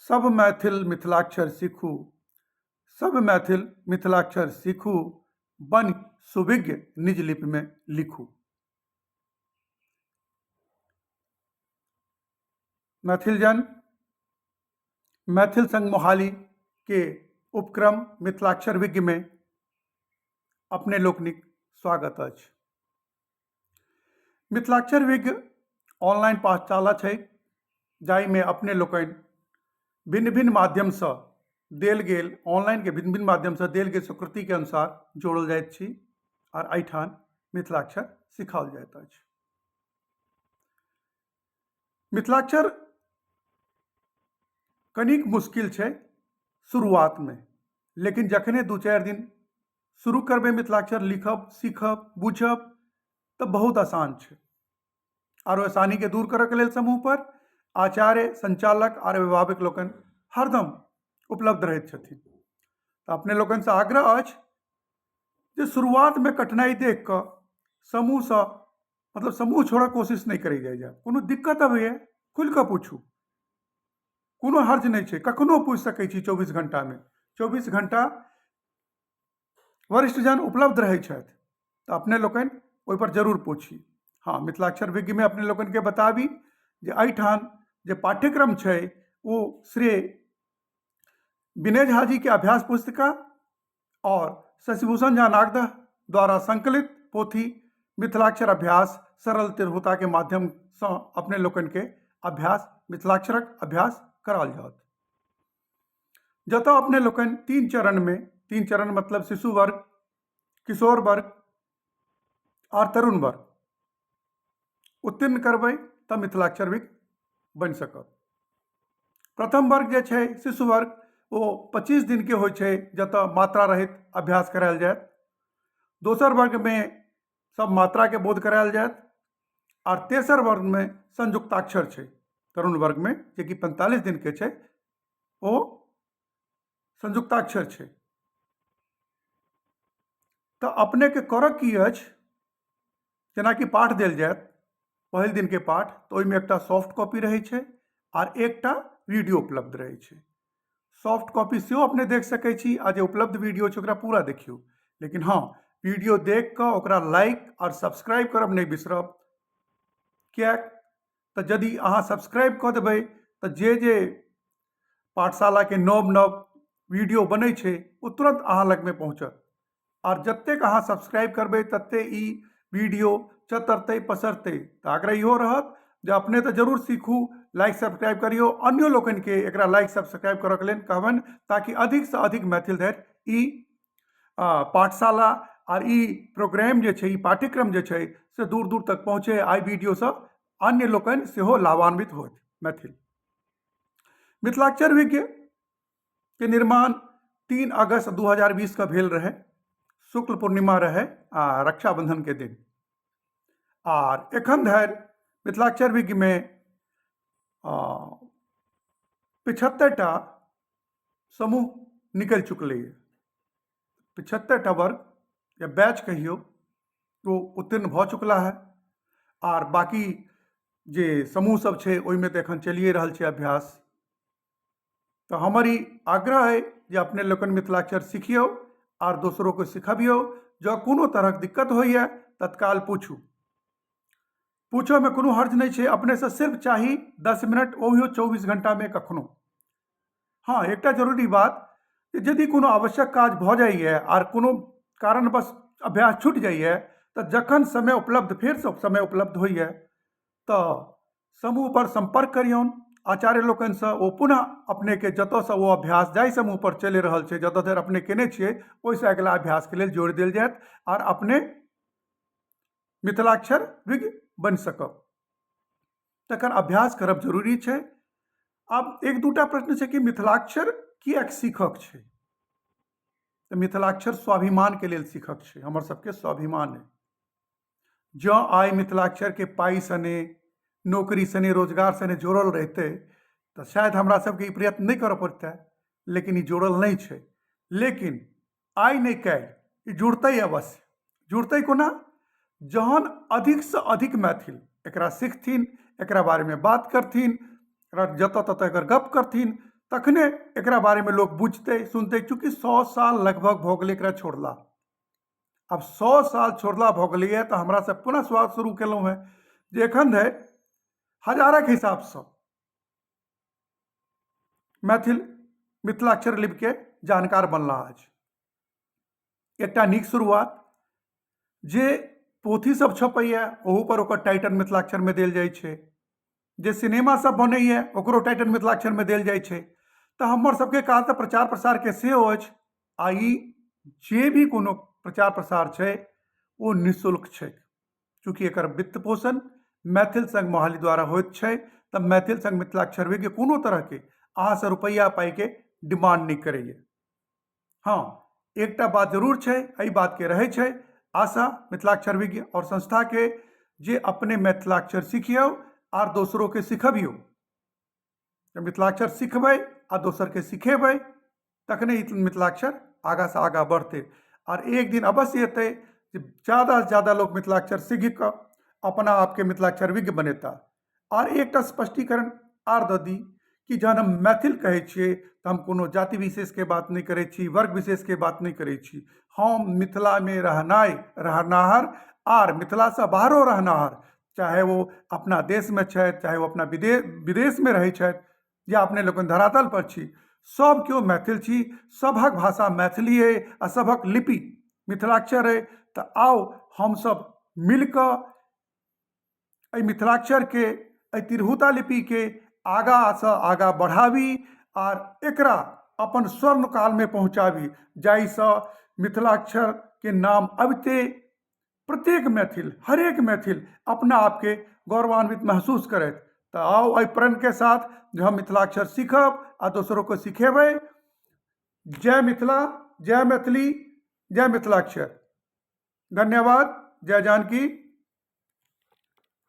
सब मैथिल मिथिलाक्षर सीखू, सब मैथिल मिथिलाक्षर सीखू, बनि सुविज्ञ निज लिपिमे लिखू। मैथिलजन, मैथिल संघ मोहाली के उपक्रम मिथिलाक्षर विज्ञमे अपने लोकनिक स्वागत अछि। मिथिलाक्षर विज्ञ ऑनलाइन पाठशाला छै जाहिमे अपने लोकनि भिन्न भिन्न माध्यमसँ देल गेल ऑनलाइनके भिन्न भिन्न माध्यमसँ देल गेल स्वीकृतिके अनुसार जोड़ल जाइत छी आर एहिठाम मिथिलाक्षर सिखाओल जाइत अछि। मिथिलाक्षर कनिक मुश्किल छै शुरुआतमे, लेकिन जखने 2-4 दिन शुरू करबै मिथिलाक्षर लिखब, सीखब, बुझब तऽ बहुत आसान छै। आरो आसानीके दूर करऽके लेल समूहपर आचार्य, संचालक आर अभिभावक लोकनि हरदम उपलब्ध रहैत छथिन। तऽ अपने लोकनिसँ आग्रह अछि जे शुरुआतमे कठिनाइ देख कऽ समूहसँ मतलब समूह छोड़ऽके कोशिश नहि करै जाइ जायब। कोनो दिक्कत अबैए खुलि कऽ पूछू, कोनो हर्ज नहि छै, कखनो पूछि सकै छी। 24 घंटामे 24 घंटा वरिष्ठजन उपलब्ध रहै छथि, तऽ अपने लोकनि ओहिपर जरूर पूछी। हँ, मिथिलाक्षर विज्ञमे अपने लोकनिके बताबी जे एहिठाम जे पाठ्यक्रम छै ओ श्री विनय झा जीके अभ्यास पुस्तिका आओर शशिभूषण झा नागदह द्वारा संकलित पोथी मिथिलाक्षर अभ्यास सरल तिरहुताके माध्यमसँ अपने लोकनिके अभ्यास मिथिलाक्षरक अभ्यास कराओल जायत, जतऽ अपने लोकनि 3 चरणमे, 3 चरण मतलब शिशु वर्ग, किशोर वर्ग आओर तरुण वर्ग उत्तीर्ण करबै तऽ मिथिलाक्षर भी बनि सकब। प्रथम वर्ग जे छै शिशु वर्ग, ओ 25 दिनके होइ छै, जतऽ मात्रा रहित अभ्यास करायल जायत। दोसर वर्गमे सब मात्राके बोध करायल जायत आर तेसर वर्गमे संयुक्ताक्षर छै। तरुण वर्गमे जेकि 45 दिनके छै ओ संयुक्ताक्षर छै। तऽ अपनेके करऽ की अछि, जेनाकि पाठ देल जायत पहिल दिनके पाठ, तऽ ओहिमे एकटा सॉफ्ट कॉपी रहै छै आर एकटा वीडियो उपलब्ध रहै छै। सॉफ्ट कॉपी सेहो अपने देख सकै छी आ जे उपलब्ध वीडियो छै ओकरा पूरा देखियौ, लेकिन हँ, वीडियो देख कऽ ओकरा लाइक आओर सब्सक्राइब करब नहि बिसरब, किएक तऽ यदि अहाँ सब्सक्राइब कऽ देबै तऽ जे जे पाठशालाके नव नव वीडियो बनै छै ओ तुरन्त अहाँ लगमे पहुँचत। आर जतेक अहाँ सब्सक्राइब करबै ततेक ई वीडियो चतरतै पसरतै। तऽ आग्रह इहो रहत जे अपने तऽ जरूर सीखू, लाइक सब्सक्राइब करियौ, अन्यो लोकनिके एकरा लाइक सब्सक्राइब करऽके लेल कहबनि ताकि अधिकसँ अधिक मैथिल धरि ई पाठशाला आर ई प्रोग्राम जे छै, ई पाठ्यक्रम जे छै से दूर दूर तक पहुँचै आ एहि वीडियोसँ अन्य लोकनि सेहो लाभान्वित होथि। मैथिल मिथिलाक्षर विज्ञ के निर्माण 3 अगस्त 2020 के भेल रहै, शुक्ल पूर्णिमा रहै आ रक्षाबंधन के दिन। आर एखन धरि मिथिलाक्षर विज्ञमे 75टा समूह निकलि चुकलैए, 75टा वर्ग या बैच कहियौ ओ उत्तीर्ण भऽ चुकला है। आर बाँकी जे समूह सब छै ओहिमे तऽ एखन चलिए रहल छै अभ्यास। तऽ हमर ई आग्रह अइ जे अपने लोकनि मिथिलाक्षर सिखियौ आर दोसरोके सिखबियौ। जँ कोनो तरहक दिक्कत होइए तत्काल पूछू, पूछोमे कोनो हर्ज नहि छै। अपनेसँ सिर्फ चाही 10 मिनट, ओहियो 24 घंटामे कखनो। हँ, एकटा जरूरी बात जे यदि कोनो आवश्यक काज भऽ जाइए आर कोनो कारणवश अभ्यास छुटि जाइए तऽ जखन समय उपलब्ध फेरसँ समय उपलब्ध होइए तऽ समूहपर सम्पर्क करियौन आचार्य लोकनिसँ, ओ पुनः अपनेके जतऽसँ ओ अभ्यास जाहि समूहपर चलि रहल छै, जतऽ धरि अपने केने छियै ओहिसँ अगिला अभ्यासके लेल जोड़ि देल जायत आर अपने मिथिलाक्षर विज्ञ बनि सकब। तकर अभ्यास करब जरूरी छै। आब एक दूटा प्रश्न छै कि मिथिलाक्षर किएक सीखक छै? तऽ मिथिलाक्षर स्वाभिमानके लेल सीखक छै, हमर सबके स्वाभिमान अइ। जँ आइ मिथिलाक्षरके पाइ सने, नौकरी सने, रोजगार सने जोड़ल रहितै तऽ शायद हमरा सबके ई प्रयत्न नहि करऽ पड़ितै, लेकिन ई जोड़ल नहि छै। लेकिन आइ नहि काल्हि ई जुड़तै अवश्य। जुड़तै कोना? जहन अधिकसँ अधिक मैथिल एकरा सिखथिन, एकरा बारेमे बात करथिन, एकरा जतऽ ततऽ एकर गप करथिन तखने एकरा बारेमे लोक बुझतै सुनतै। चूँकि 100 साल लगभग भऽ गेलै एकरा छोड़ला, आब 100 साल छोड़ला भऽ गेलैए, तऽ हमरा सब पुनः शुरुआत शुरू केलहुँ हेँ जे एखन धरि हजारक हिसाबसँ मैथिल मिथिलाक्षर लिपिके जानकार बनला अछि। एकटा नीक शुरुआत जे पोथी सब छपैए, ओहूपर ओकर टाइटल मिथिलाक्षरमे देल जाइ छै। जे सिनेमा सब बनैए, ओकरो टाइटल मिथिलाक्षरमे देल जाइ छै। तऽ हमर सबके काज तऽ प्रचार प्रसारके सेहो अछि आ ई जे भी कोनो प्रचार प्रसार छै, ओ निःशुल्क छै। चूँकि एकर वित्त पोषण मैथिल संघ मोहाली द्वारा होइत छै, तऽ मैथिल संघ मिथिलाक्षर विज्ञ कोनो तरहके अहाँसँ रुपैआ पाइके डिमांड नहि करैए। हँ, एकटा बात जरूर छै, एहि बातके रहै छै आशा मिथिलाक्षर विज्ञ आओर संस्थाके जे अपने मिथिलाक्षर सिखियौ आर दोसरोके सिखबियौ। मिथिलाक्षर सिखबै आ दोसरके सिखेबै, तखने ई मिथिलाक्षर आगाँसँ आगाँ बढ़तै। आर एक दिन अवश्य एतै जे ज्यादासँ ज्यादा लोक मिथिलाक्षर सीख कऽ अपना आपके मिथिलाक्षर विज्ञ बनेता। आर एकटा स्पष्टीकरण आर दऽ दी कि जहन हम मैथिल कहै छियै तऽ हम कोनो जाति विशेषके बात नहि करै छी, वर्ग विशेषके बात नहि करै छी। हम मिथिलामे रहनाइ रहनाहर आर मिथिलासँ बाहरो रहनाहर, चाहे ओ अपना देशमे छथि, चाहे ओ अपना विदेशमे रहै छथि या अपने लोकनि धरातलपर छी, सभ केओ मैथिल छी। सभक भाषा मैथिली अइ आ सभक लिपि मिथिलाक्षर अइ। तऽ आउ, हमसभ मिलकऽ एहि मिथिलाक्षरके, एहि तिरहुता लिपिके आगाँसँ आगाँ बढ़ाबी आर एकरा अपन स्वर्ण कालमे पहुँचाबी, जाहिसँ मिथिलाक्षरके नाम अबिते प्रत्येक मैथिल, हरेक मैथिल अपना आपके गौरवान्वित महसूस करथि। तऽ आउ, एहि प्रणके साथ जे हम मिथिलाक्षर सीखब आ दोसरोके सिखेबै। जय मिथिला, जय मैथिली, जय मिथिलाक्षर। धन्यवाद। जय जानकी।